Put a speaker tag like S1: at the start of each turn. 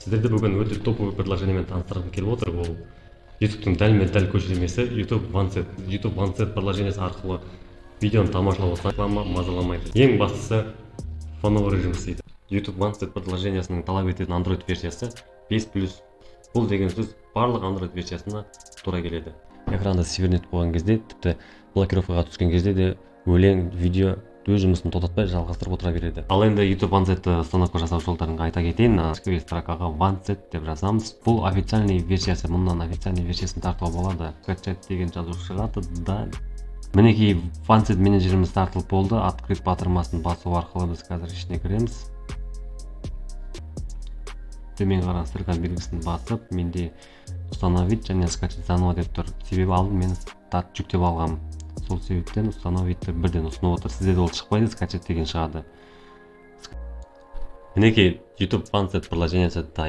S1: Сіздерді бүгін өте топовый предложениемен таныстырғым келіп отыр. Ол Ютубтың дәлме-дәл көшірмесі YouTube OneSet. YouTube OneSet приложениесі арқылы видеоны тамашалап отырсаң, реклама мазаламайды. Ең бастысы, фоновый режим істейді. YouTube OneSet приложениесінің талап ететін Android версиясы 5+. Бұл деген сөз барлық Android версиясына тура келеді. Экранды свернуть қойған кезде, тіпті блокировкаға түскен кезде де өлең, видео өз жұмысын тоқтатпай, жалғастырып отыра береді. Ал енді YouTube OneSetті установка жасау жолдарын айта кетейін. Поисковый строкаға OneSet деп жазамыз. Бұл официальный версиясы, мұнан официальный версиясын тартуға болады. «Скачать» деген жазу шығады да. Мінекей, OneSet менеджеріміз тартылып болды. «Открыть» батырмасын басу арқылы біз қазір ішіне кіреміз. Төмен қарай стрелка белгісін басып, менде «Установить» және «Скачать заново» деп тұр. Себебі алдын мен жүктеп алғанмын, сол себептен «Установить» бірден ұсынып отыр. Сізде де ол шықпайды, «Скачать» деген шығады. Мінекей, YouTube OneSet приложениесі дайын.